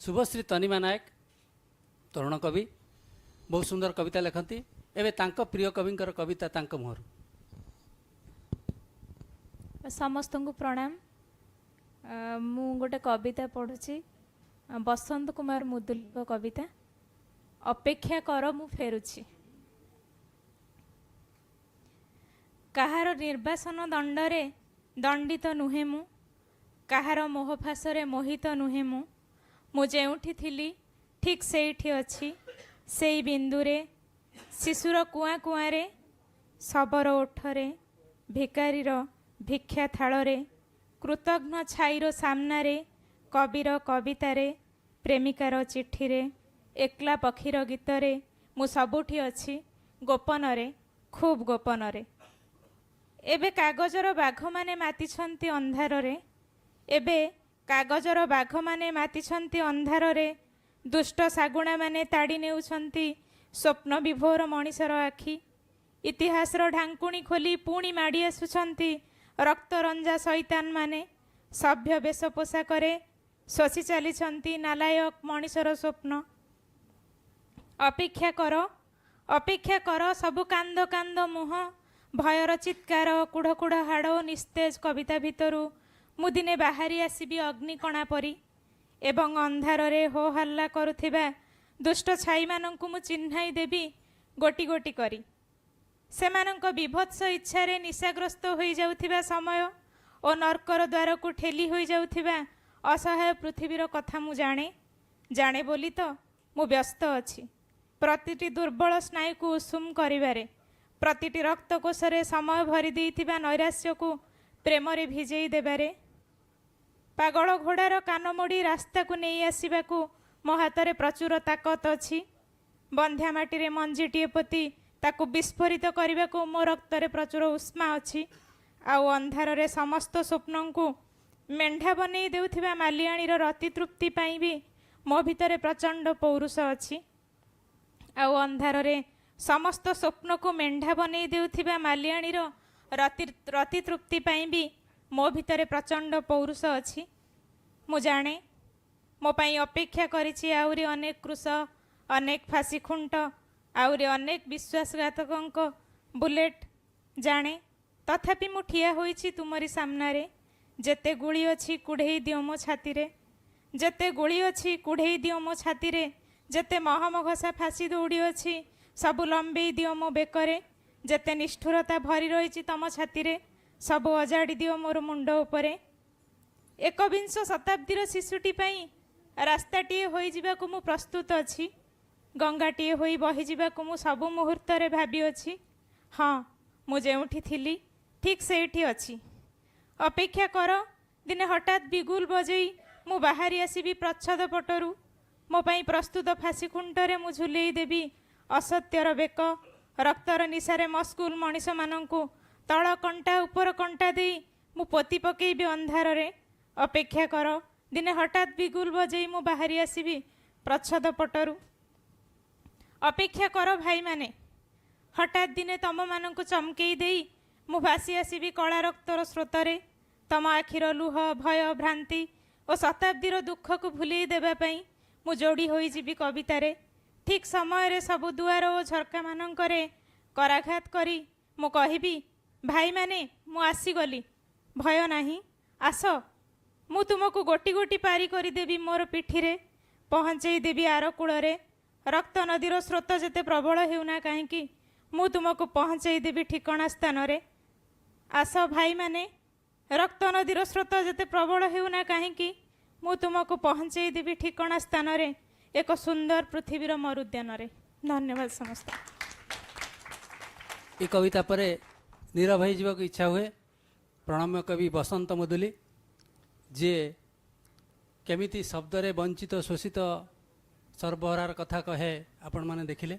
ଶୁଭଶ୍ରୀ ତନିମା ନାୟକ, ତରୁଣ କବି, ବହୁତ ସୁନ୍ଦର କବିତା ଲେଖନ୍ତି। ଏବେ ତାଙ୍କ ପ୍ରିୟ କବିଙ୍କର କବିତା ତାଙ୍କ ମୁହଁରୁ। ସମସ୍ତଙ୍କୁ ପ୍ରଣାମ। ମୁଁ ଗୋଟେ କବିତା ପଢ଼ୁଛି, ବସନ୍ତ କୁମାର ମୁଦୁଲିଙ୍କ କବିତା, ଅପେକ୍ଷା କର ମୁଁ ଫେରୁଛି। କାହାର ନିର୍ବାସନ ଦଣ୍ଡରେ ଦଣ୍ଡିତ ନୁହେଁ ମୁଁ, କାହାର ମୋହଫାସରେ ମୋହିତ ନୁହେଁ ମୁଁ। ମୁଁ ଯେଉଁଠି ଥିଲି ଠିକ୍ ସେଇଠି ଅଛି, ସେଇ ବିନ୍ଦୁରେ, ଶିଶୁର କୁଆଁ କୁଆଁରେ, ଶବର ଓଠରେ, ଭିକାରୀର ଭିକ୍ଷା ଥାଳରେ, କୃତଘ୍ନ ଛାଇର ସାମ୍ନାରେ, କବିର କବିତାରେ, ପ୍ରେମିକାର ଚିଠିରେ, ଏକଲା ପକ୍ଷୀର ଗୀତରେ। ମୁଁ ସବୁଠି ଅଛି, ଗୋପନରେ, ଖୁବ୍ ଗୋପନରେ। ଏବେ କାଗଜର ବାଘମାନେ ମାତିଛନ୍ତି ଅନ୍ଧାରରେ, ଏବେ କାଗଜର ବାଘମାନେ ମାତିଛନ୍ତି ଅନ୍ଧାରରେ। ଦୁଷ୍ଟ ଶାଗୁଣାମାନେ ତାଡ଼ି ନେଉଛନ୍ତି ସ୍ୱପ୍ନ ବିଭୋର ମଣିଷର ଆଖି। ଇତିହାସର ଢାଙ୍କୁଣୀ ଖୋଲି ପୁଣି ମାଡ଼ି ଆସୁଛନ୍ତି ରକ୍ତରଞ୍ଜା ସୈତାନମାନେ। ସଭ୍ୟ ବେଶ ପୋଷାକରେ ଶୋଷି ଚାଲିଛନ୍ତି ନାଲାୟକ ମଣିଷର ସ୍ୱପ୍ନ। ଅପେକ୍ଷା କର, ଅପେକ୍ଷା କର। ସବୁ କାନ୍ଦ କାନ୍ଦ ମୁହଁ, ଭୟର ଚିତ୍କାର, କୁଢ଼ କୁଢ଼ ହାଡ଼ ଓ ନିସ୍ତେଜ କବିତା ଭିତରୁ ମୁଁ ଦିନେ ବାହାରି ଆସିବି ଅଗ୍ନିକଣା ପରି ଏବଂ ଅନ୍ଧାରରେ ହୋ ହଲ୍ଲା କରୁଥିବା ଦୁଷ୍ଟ ଛାଇମାନଙ୍କୁ ମୁଁ ଚିହ୍ନାଇ ଦେବି ଗୋଟି ଗୋଟି କରି। ସେମାନଙ୍କ ବିଭତ୍ସ ଇଚ୍ଛାରେ ନିଶାଗ୍ରସ୍ତ ହୋଇଯାଉଥିବା ସମୟ ଓ ନର୍କର ଦ୍ୱାରକୁ ଠେଲି ହୋଇଯାଉଥିବା ଅସହାୟ ପୃଥିବୀର କଥା ମୁଁ ଜାଣେ। ଜାଣେ ବୋଲି ତ ମୁଁ ବ୍ୟସ୍ତ ଅଛି ପ୍ରତିଟି ଦୁର୍ବଳ ସ୍ନାୟୁକୁ ଉଷୁମ କରିବାରେ, ପ୍ରତିଟି ରକ୍ତକୋଷରେ ସମୟ ଭରି ଦେଇଥିବା ନୈରାଶ୍ୟକୁ ପ୍ରେମରେ ଭିଜେଇ ଦେବାରେ। ପାଗଳ ଘୋଡ଼ାର କାନ ମୋଡ଼ି ରାସ୍ତାକୁ ନେଇ ଆସିବାକୁ ମୋ ହାତରେ ପ୍ରଚୁର ତାକତ ଅଛି। ବନ୍ଧ୍ୟା ମାଟିରେ ମଞ୍ଜିଟିଏ ପୋତି ତାକୁ ବିସ୍ଫୋରିତ କରିବାକୁ ମୋ ରକ୍ତରେ ପ୍ରଚୁର ଉଷ୍ମା ଅଛି। ଆଉ ଅନ୍ଧାରରେ ସମସ୍ତ ସ୍ୱପ୍ନଙ୍କୁ ମେଣ୍ଢା ବନେଇ ଦେଉଥିବା ମାଲିଆଣୀର ରତିତୃପ୍ତି ପାଇଁ ବି ମୋ ଭିତରେ ପ୍ରଚଣ୍ଡ ପୌରୁଷ ଅଛି। ଆଉ ଅନ୍ଧାରରେ ସମସ୍ତ ସ୍ୱପ୍ନକୁ ମେଣ୍ଢା ବନେଇ ଦେଉଥିବା ମାଲିଆଣୀର ରତିତୃପ୍ତି ପାଇଁ ବି ମୋ ଭିତରେ ପ୍ରଚଣ୍ଡ ପୌରୁଷ ଅଛି। ମୁଁ ଜାଣେ ମୋ ପାଇଁ ଅପେକ୍ଷା କରିଛି ଆହୁରି ଅନେକ କ୍ରୁଶ, ଅନେକ ଫାଶୀ ଖୁଣ୍ଟ, ଆହୁରି ଅନେକ ବିଶ୍ୱାସଘାତକଙ୍କ ବୁଲେଟ୍। ଜାଣେ, ତଥାପି ମୁଁ ଠିଆ ହୋଇଛି ତୁମରି ସାମ୍ନାରେ। ଯେତେ ଗୁଳି ଅଛି କୁଢ଼େଇ ଦିଅ ମୋ ଛାତିରେ, ଯେତେ ଗୁଳି ଅଛି କୁଢ଼େଇ ଦିଅ ମୋ ଛାତିରେ, ଯେତେ ମହମ ଘଷା ଫାଶୀ ଦଉଡ଼ି ଅଛି ସବୁ ଲମ୍ବେଇ ଦିଅ ମୋ ବେକରେ, ଯେତେ ନିଷ୍ଠୁରତା ଭରି ରହିଛି ତମ ଛାତିରେ ସବୁ ଅଜାଡ଼ି ଦିଅ ମୋର ମୁଣ୍ଡ ଉପରେ। ଏକବିଂଶ ଶତାବ୍ଦୀର ଶିଶୁଟି ପାଇଁ ରାସ୍ତାଟିଏ ହୋଇଯିବାକୁ ମୁଁ ପ୍ରସ୍ତୁତ ଅଛି। ଗଙ୍ଗାଟିଏ ହୋଇ ବହିଯିବାକୁ ମୁଁ ସବୁ ମୁହୂର୍ତ୍ତରେ ଭାବିଅଛି। ହଁ, ମୁଁ ଯେଉଁଠି ଥିଲି ଠିକ୍ ସେଇଠି ଅଛି। ଅପେକ୍ଷା କର, ଦିନେ ହଠାତ୍ ବିଗୁଲ ବଜେଇ ମୁଁ ବାହାରି ଆସିବି ପ୍ରଚ୍ଛଦ ପଟରୁ। ମୋ ପାଇଁ ପ୍ରସ୍ତୁତ ଫାଶୀ ଖୁଣ୍ଟରେ ମୁଁ ଝୁଲେଇ ଦେବି ଅସତ୍ୟର ବେକ। ରକ୍ତର ନିଶାରେ ମସଗୁଲ ମଣିଷମାନଙ୍କୁ ତଳ କଣ୍ଟା ଉପର କଣ୍ଟା ଦେଇ ମୁଁ ପୋତି ପକେଇବି ଅନ୍ଧାରରେ। ଅପେକ୍ଷା କର, ଦିନେ ହଠାତ୍ ବିଗୁଲ ବଜେଇ ମୁଁ ବାହାରି ଆସିବି ପ୍ରଚ୍ଛଦ ପଟରୁ। ଅପେକ୍ଷା କର ଭାଇମାନେ, ହଠାତ୍ ଦିନେ ତମମାନଙ୍କୁ ଚମକେଇ ଦେଇ ମୁଁ ଭାସି ଆସିବି କଳା ରକ୍ତର ସ୍ରୋତରେ। ତମ ଆଖିର ଲୁହ, ଭୟ, ଭ୍ରାନ୍ତି ଓ ଶତାବ୍ଦୀର ଦୁଃଖକୁ ଭୁଲେଇ ଦେବା ପାଇଁ ମୁଁ ଯୋଡ଼ି ହୋଇଯିବି କବିତାରେ। ଠିକ୍ ସମୟରେ ସବୁ ଦୁଆର ଓ ଝରକାମାନଙ୍କରେ କରାଘାତ କରି ମୁଁ କହିବି, ଭାଇମାନେ, ମୁଁ ଆସିଗଲି, ଭୟ ନାହିଁ, ଆସ। ମୁଁ ତୁମକୁ ଗୋଟି ଗୋଟି ପାରି କରିଦେବି ମୋର ପିଠିରେ, ପହଞ୍ଚେଇ ଦେବି ଆର କୂଳରେ। ରକ୍ତ ନଦୀର ସ୍ରୋତ ଯେତେ ପ୍ରବଳ ହେଉନା କାହିଁକି, ମୁଁ ତୁମକୁ ପହଞ୍ଚେଇ ଦେବି ଠିକଣା ସ୍ଥାନରେ। ଆସ ଭାଇମାନେ, ରକ୍ତ ନଦୀର ସ୍ରୋତ ଯେତେ ପ୍ରବଳ ହେଉନା କାହିଁକି, ମୁଁ ତୁମକୁ ପହଞ୍ଚେଇ ଦେବି ଠିକଣା ସ୍ଥାନରେ, ଏକ ସୁନ୍ଦର ପୃଥିବୀର ମରୁଦ୍ୟାନରେ। ଧନ୍ୟବାଦ ସମସ୍ତ। ଏ କବିତା ପରେ ନୀରବ ହେଇଯିବାକୁ ଇଚ୍ଛା ହୁଏ। ପ୍ରଣମ୍ୟ କବି ବସନ୍ତ ମୁଦୁଲି, ଯିଏ କେମିତି ଶବ୍ଦରେ ବଞ୍ଚିତ ଶୋଷିତ ସର୍ବହରାର କଥା କହେ ଆପଣମାନେ ଦେଖିଲେ।